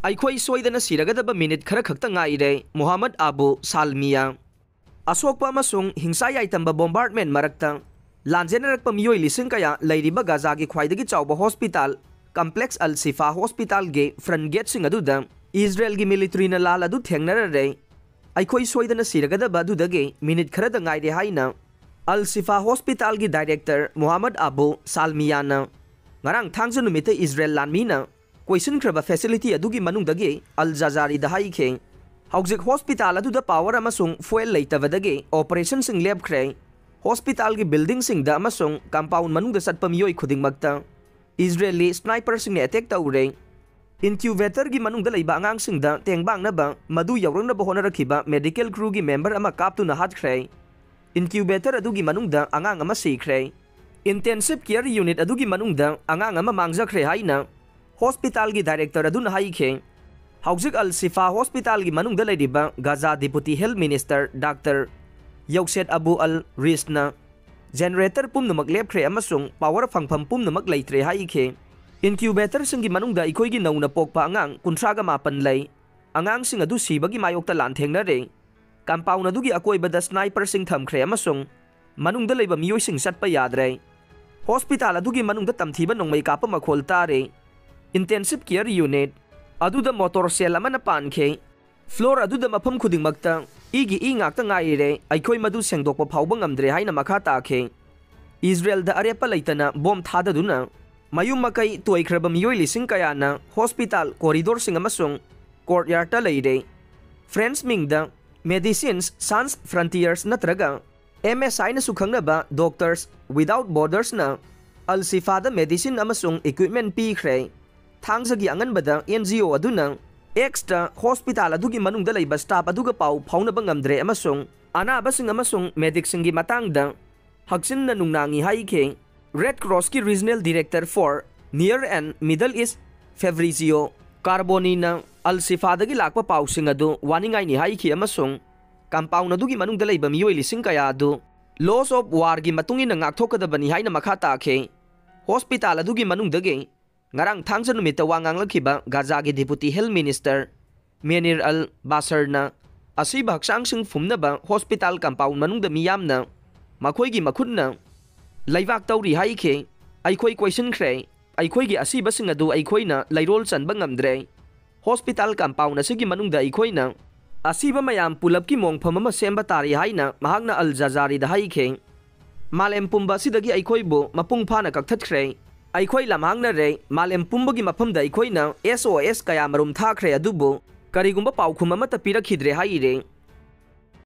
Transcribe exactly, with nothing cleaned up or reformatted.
ꯑꯩꯈꯣꯏ ꯁꯣꯏꯗꯅ ꯁꯤꯔꯒꯗꯕ ꯃꯤꯅꯤꯠ ꯈꯔ ꯈꯛꯇ ꯉꯥꯏꯔꯦ, ꯃꯨꯍꯝꯃꯗ ꯑꯕꯨ ꯁꯥꯜꯃꯤꯌꯥ꯫ ꯑꯁꯣꯛꯄ ꯑꯃꯁꯨꯡ ꯍꯤꯡꯁꯥ ꯌꯥꯏꯇꯝꯕ ꯕꯣꯝꯕꯥꯔꯗꯃꯦꯟ ꯃꯔꯛꯇ ꯂꯥꯟꯖꯦꯟꯅꯔꯛꯄ ꯃꯤꯑꯣꯏ ꯂꯤꯁꯤꯡ ꯀꯌꯥ ꯂꯩꯔꯤꯕ ꯒꯥꯖꯥꯒꯤ ꯈ꯭ꯋꯥꯏꯗꯒꯤ ꯆꯥꯎꯕ ꯍꯣꯁꯄꯤꯇꯥꯜ ꯀꯝꯄ꯭ꯂꯦꯛꯁ ꯑꯜ ꯁꯤꯐꯥ ꯍꯣꯁꯄꯤꯇꯥꯜꯒꯤ ꯐ꯭ꯔꯟ ꯒꯦꯠꯁꯤꯡ ꯑꯗꯨꯗ ꯏꯖꯔꯦꯜꯒꯤ ꯃꯤꯂꯤꯇꯔꯤꯅ ꯂꯥꯜ ꯑꯗꯨ ꯊꯦꯡꯅꯔꯔꯦ꯫ ꯑꯩꯈꯣꯏ ꯁꯣꯏꯗꯅ ꯁꯤꯔꯒꯗꯕ ꯑꯗꯨꯗꯒꯤ ꯃꯤꯅꯤꯠ ꯈꯔꯗ ꯉꯥꯏꯔꯦ ꯍꯥꯏꯅ ꯑꯜ ꯁꯤꯐꯥ ꯍꯣꯁꯄꯤꯇꯥꯜꯒꯤ ꯗꯥꯏꯔꯦꯛꯇꯔ ꯃꯨꯍꯝꯃꯗ ꯑꯕꯨ ꯁꯥꯜꯃꯤꯌꯥꯅ ꯉꯔꯥꯡ ꯊꯥꯡꯖ ꯅꯨꯃꯤꯠꯇ ꯏꯖꯔꯦꯜ ꯂꯥꯟꯃꯤꯅ ꯀꯣꯏꯁꯤꯟꯈ꯭ꯔꯕ ꯐꯦꯁꯤꯂꯤꯇꯤ ꯑꯗꯨꯒꯤ ꯃꯅꯨꯡꯗꯒꯤ ꯑꯜ ꯖꯖꯥꯔꯤꯗ ꯍꯥꯏꯈꯤ꯫ ꯍꯧꯖꯤꯛ ꯍꯣꯁꯄꯤꯇꯥꯜ ꯑꯗꯨꯗ ꯄꯥꯋꯔ ꯑꯃꯁꯨꯡ ꯐ꯭ꯌꯨꯑꯦꯜ ꯂꯩꯇꯕꯗꯒꯤ ꯑꯣꯄꯔꯦꯁꯟꯁꯤꯡ ꯂꯦꯞꯈ꯭ꯔꯦ꯫ ꯍꯣꯁꯄꯤꯇꯥꯜꯒꯤ ꯕꯤꯜꯗꯤꯡꯁꯤꯡꯗ ꯑꯃꯁꯨꯡ ꯀꯝꯄꯥꯎꯟ ꯃꯅꯨꯡꯗ ꯆꯠꯄ ꯃꯤꯑꯣꯏ ꯈꯨꯗꯤꯡꯃꯛꯇ ꯏꯖꯔꯦꯜꯂꯤ ꯁ꯭ꯅꯥꯏꯄꯔꯁꯤꯡꯅ ꯑꯦꯇꯦꯛ ꯇꯧꯔꯦ꯫ ꯏꯟꯀ꯭ꯌꯨꯕꯦꯇꯔꯒꯤ ꯃꯅꯨꯡꯗ ꯂꯩꯕ ꯑꯉꯥꯡꯁꯤꯡꯗ ꯇꯦꯡꯕꯥꯡꯅꯕ ꯃꯗꯨ ꯌꯧꯔꯛꯅꯕ ꯍꯣꯠꯅꯔꯛꯈꯤꯕ ꯃꯦꯗꯤꯀꯦꯜ ꯀ꯭ꯔꯨꯒꯤ ꯃꯦꯝꯕꯔ ꯑꯃ ꯀꯥꯞꯇꯨꯅ ꯍꯥꯠꯈ꯭ꯔꯦ꯫ ꯏꯟꯀ꯭ꯌꯨꯕꯦꯇꯔ ꯑꯗꯨꯒꯤ ꯃꯅꯨꯡꯗ ꯑꯉꯥꯡ ꯑꯃ ꯁꯤꯈ꯭ꯔꯦ꯫ ꯏꯟꯇꯦꯟꯁꯤꯚ ꯀꯦꯌꯔ ꯌꯨꯅꯤꯠ ꯑꯗꯨꯒꯤ ꯃꯅꯨꯡꯗ ꯑꯉꯥꯡ ꯑꯃ ꯃꯥꯡꯖꯈ꯭ꯔꯦ ꯍꯥꯏꯅ ꯍꯣꯁꯄꯤꯇꯥꯜꯒꯤ ꯗꯥꯏꯔꯦꯛꯇꯔ ꯑꯗꯨꯅ ꯍꯥꯏꯈꯤ꯫ ꯍꯧꯖꯤꯛ ꯑꯜ ꯁꯤꯐꯥ ꯍꯣꯁꯄꯤꯇꯥꯜꯒꯤ ꯃꯅꯨꯡꯗ ꯂꯩꯔꯤꯕ Gaza deputy health minister doctor Yousef Abu Al ꯔꯤꯁꯅ ꯖꯦꯅꯔꯦꯇꯔ ꯄꯨꯝꯅꯃꯛ ꯂꯦꯞꯈ꯭ꯔꯦ ꯑꯃꯁꯨꯡ ꯄꯥꯋꯔ ꯐꯪꯐꯝ ꯄꯨꯝꯅꯃꯛ ꯂꯩꯇ꯭ꯔꯦ ꯍꯥꯏꯈꯤ꯫ ꯏꯟꯀ꯭ꯌꯨꯕꯦꯇꯔꯁꯤꯡꯒꯤ ꯃꯅꯨꯡꯗ ꯑꯩꯈꯣꯏꯒꯤ ꯅꯧꯅ ꯄꯣꯛꯄ ꯑꯉꯥꯡ ꯀꯨꯟꯊ꯭ꯔꯥꯒ ꯃꯥꯄꯟ ꯂꯩ꯫ ꯑꯉꯥꯡꯁꯤꯡ ꯑꯗꯨ ꯁꯤꯕꯒꯤ ꯃꯥꯌꯣꯛꯇ ꯂꯥꯟꯊꯦꯡꯅꯔꯦ꯫ ꯀꯝꯄꯥꯎꯟ ꯑꯗꯨꯒꯤ ꯑꯀꯣꯏꯕꯗ ꯁ꯭ꯅꯥꯏꯄꯔꯁꯤꯡ ꯊꯝꯈ꯭ꯔꯦ ꯑꯃꯁꯨꯡ ꯃꯅꯨꯡꯗ ꯂꯩꯕ ꯃꯤꯑꯣꯏꯁꯤꯡ ꯆꯠꯄ ꯌꯥꯗ꯭ꯔꯦ꯫ ꯍꯣꯁꯄꯤꯇꯥꯜ ꯑꯗꯨꯒꯤ ꯃꯅꯨꯡꯗ ꯇꯝꯊꯤꯕ ꯅꯣꯡꯃꯩ ꯀꯥꯞꯄ ꯃꯈꯣꯜ ꯇꯥꯔꯦ꯫ ꯏꯟꯇꯦꯟꯁꯤꯚ ꯀꯦꯌꯔ ꯌꯨꯅꯤꯠ ꯑꯗꯨꯗ ꯃꯣꯇꯣꯔ ꯁꯦꯜ ꯑꯃꯅ ꯄꯥꯟꯈꯤ꯫ ꯐ꯭ꯂꯣꯔ ꯑꯗꯨꯗ ꯃꯐꯝ ꯈꯨꯗꯤꯡꯃꯛꯇ ꯏꯒꯤ ꯏ ꯉꯥꯛꯇ ꯉꯥꯏꯔꯦ, ꯑꯩꯈꯣꯏ ꯃꯗꯨ ꯁꯦꯡꯗꯣꯛꯄ ꯐꯥꯎꯕ ꯉꯝꯗ꯭ꯔꯦ ꯍꯥꯏꯅ ꯃꯈꯥ ꯇꯥꯈꯤ꯫ ꯏꯖꯔꯦꯜꯗ ꯑꯔꯦꯞꯄ ꯂꯩꯇꯅ ꯕꯣꯝ ꯊꯥꯗꯗꯨꯅ ꯃꯌꯨꯝ ꯃꯀꯩ ꯇꯣꯏꯈ꯭ꯔꯕ ꯃꯤꯑꯣꯏ ꯂꯤꯁꯤꯡ ꯀꯌꯥꯅ ꯍꯣꯁꯄꯤꯇꯥꯜ ꯀꯣꯔꯤꯗꯣꯔꯁꯤꯡ ꯑꯃꯁꯨꯡ ꯀꯣꯔꯠꯌꯥꯔꯗꯇ ꯂꯩꯔꯦ꯫ ꯐ꯭ꯔꯦꯟꯁ ꯃꯤꯡꯗ ꯃꯦꯗꯤꯁꯤꯟꯁ ꯁꯥꯟꯁ ꯐ꯭ꯔꯟꯇꯤꯌꯔꯁ ꯅꯠꯇ꯭ꯔꯒ ꯑꯦꯝ ꯑꯦꯁ ꯍꯥꯏꯅꯁꯨ ꯈꯪꯅꯕ ꯗꯣꯛꯇꯔꯁ ꯋꯤꯗꯥꯎꯠ ꯕꯣꯔꯗꯔꯁꯅ ꯑꯜ ꯁꯤꯐꯥꯗ ꯃꯦꯗꯤꯁꯤꯟ ꯑꯃꯁꯨꯡ ꯏꯀ꯭ꯋꯤꯞꯃꯦꯟ ꯄꯤꯈ꯭ꯔꯦ꯫ ꯊꯥꯡꯖꯒꯤ ꯑꯉꯟꯕꯗ ꯑꯦꯟ ꯖꯤ ꯑꯣ ꯑꯗꯨꯅ ꯑꯦꯛꯁꯇ ꯍꯣꯁꯄꯤꯇꯥꯜ ꯑꯗꯨꯒꯤ ꯃꯅꯨꯡꯗ ꯂꯩꯕ ꯁ꯭ꯇꯥꯐ ꯑꯗꯨꯒ ꯄꯥꯎ ꯐꯥꯎꯅꯕ ꯉꯝꯗ꯭ꯔꯦ ꯑꯃꯁꯨꯡ ꯑꯅꯥꯕꯁꯤꯡ ꯑꯃꯁꯨꯡ ꯃꯦꯗꯤꯛꯁꯤꯡꯒꯤ ꯃꯇꯥꯡꯗ ꯍꯛꯆꯤꯟꯅ ꯅꯨꯡꯅꯥꯡꯉꯤ ꯍꯥꯏꯈꯤ꯫ ꯔꯦꯗ ꯀ꯭ꯔꯣꯁꯀꯤ regional director for Near and Middle East Fabrizio ꯀꯥꯔꯕꯣꯅꯤꯅ ꯑꯜ ꯁꯤꯐꯥꯗꯒꯤ ꯂꯥꯛꯄ ꯄꯥꯎꯁꯤꯡ ꯑꯗꯨ ꯋꯥꯅꯤꯡꯉꯥꯏꯅꯤ ꯍꯥꯏꯈꯤ ꯑꯃꯁꯨꯡ ꯀꯝꯄꯥꯎꯟ ꯑꯗꯨꯒꯤ ꯃꯅꯨꯡꯗ ꯂꯩꯕ ꯃꯤꯑꯣꯏ ꯂꯤꯁꯤꯡ ꯀꯌꯥ ꯑꯗꯨ ꯂꯣꯁ ꯑꯣꯐ ꯋꯥꯔꯒꯤ ꯃꯇꯨꯡ ꯏꯟꯅ ꯉꯥꯛꯊꯣꯛꯀꯗꯕꯅꯤ ꯍꯥꯏꯅ ꯃꯈꯥ ꯇꯥꯈꯤ꯫ ꯍꯣꯁꯄꯤꯇꯥꯜ ꯑꯗꯨꯒꯤ ꯃꯅꯨꯡꯗꯒꯤ ꯉꯔꯥꯡ ꯊꯥꯡꯖ ꯅꯨꯃꯤꯠꯇ ꯋꯥ ꯉꯥꯡꯂꯛꯈꯤꯕ ꯒꯥꯖꯥꯒꯤ Deputy Health Minister ꯃꯦꯅꯤꯔ ꯑꯜ ꯕꯥꯁꯔꯅ ꯑꯁꯤꯕ ꯍꯛꯆꯥꯡꯁꯤꯡ ꯐꯨꯝꯅꯕ hospital compound ꯃꯅꯨꯡꯗ ꯃꯤꯌꯥꯝꯅ ꯃꯈꯣꯏꯒꯤ ꯃꯈꯨꯠꯅ ꯂꯩꯕꯥꯛ ꯇꯧꯔꯤ ꯍꯥꯏꯈꯤ꯫ ꯑꯩꯈꯣꯏ ꯀꯣꯏꯁꯤꯟꯈ꯭ꯔꯦ꯫ ꯑꯩꯈꯣꯏꯒꯤ ꯑꯁꯤꯕꯁꯤꯡ ꯑꯗꯨ ꯑꯩꯈꯣꯏꯅ ꯂꯩꯔꯣꯜ ꯆꯟꯕ ꯉꯝꯗ꯭ꯔꯦ꯫ Hospital compound ꯑꯁꯤꯒꯤ ꯃꯅꯨꯡꯗ ꯑꯩꯈꯣꯏꯅ ꯑꯁꯤꯕ ꯃꯌꯥꯝ ꯄꯨꯂꯞꯀꯤ ꯃꯣꯡꯐꯝ ꯑꯃ ꯁꯦꯝꯕ ꯇꯥꯔꯤ ꯍꯥꯏꯅ ꯃꯍꯥꯛꯅ ꯑꯜ ꯖꯖꯥꯔꯤꯗ ꯍꯥꯏꯈꯤ꯫ ꯃꯥꯂꯦꯝ ꯄꯨꯝꯕ ꯑꯁꯤꯗꯒꯤ ꯑꯩꯈꯣꯏꯕꯨ ꯃꯄꯨꯡ ꯐꯥꯅ ꯀꯛꯊꯠꯈ꯭ꯔꯦ꯫ ꯑꯩꯈꯣꯏ ꯂꯝꯍꯥꯡꯅꯔꯦ꯫ ꯃꯥꯂꯦꯝ ꯄꯨꯝꯕꯒꯤ ꯃꯐꯝꯗ ꯑꯩꯈꯣꯏꯅ S O S ꯀꯌꯥꯃꯔꯨꯝ ꯊꯥꯈ꯭ꯔꯦ, ꯑꯗꯨꯕꯨ ꯀꯔꯤꯒꯨꯝꯕ ꯄꯥꯎꯈꯨꯝ ꯑꯃꯠꯇ ꯄꯤꯔꯛꯈꯤꯗ꯭ꯔꯦ ꯍꯥꯏꯔꯦ꯫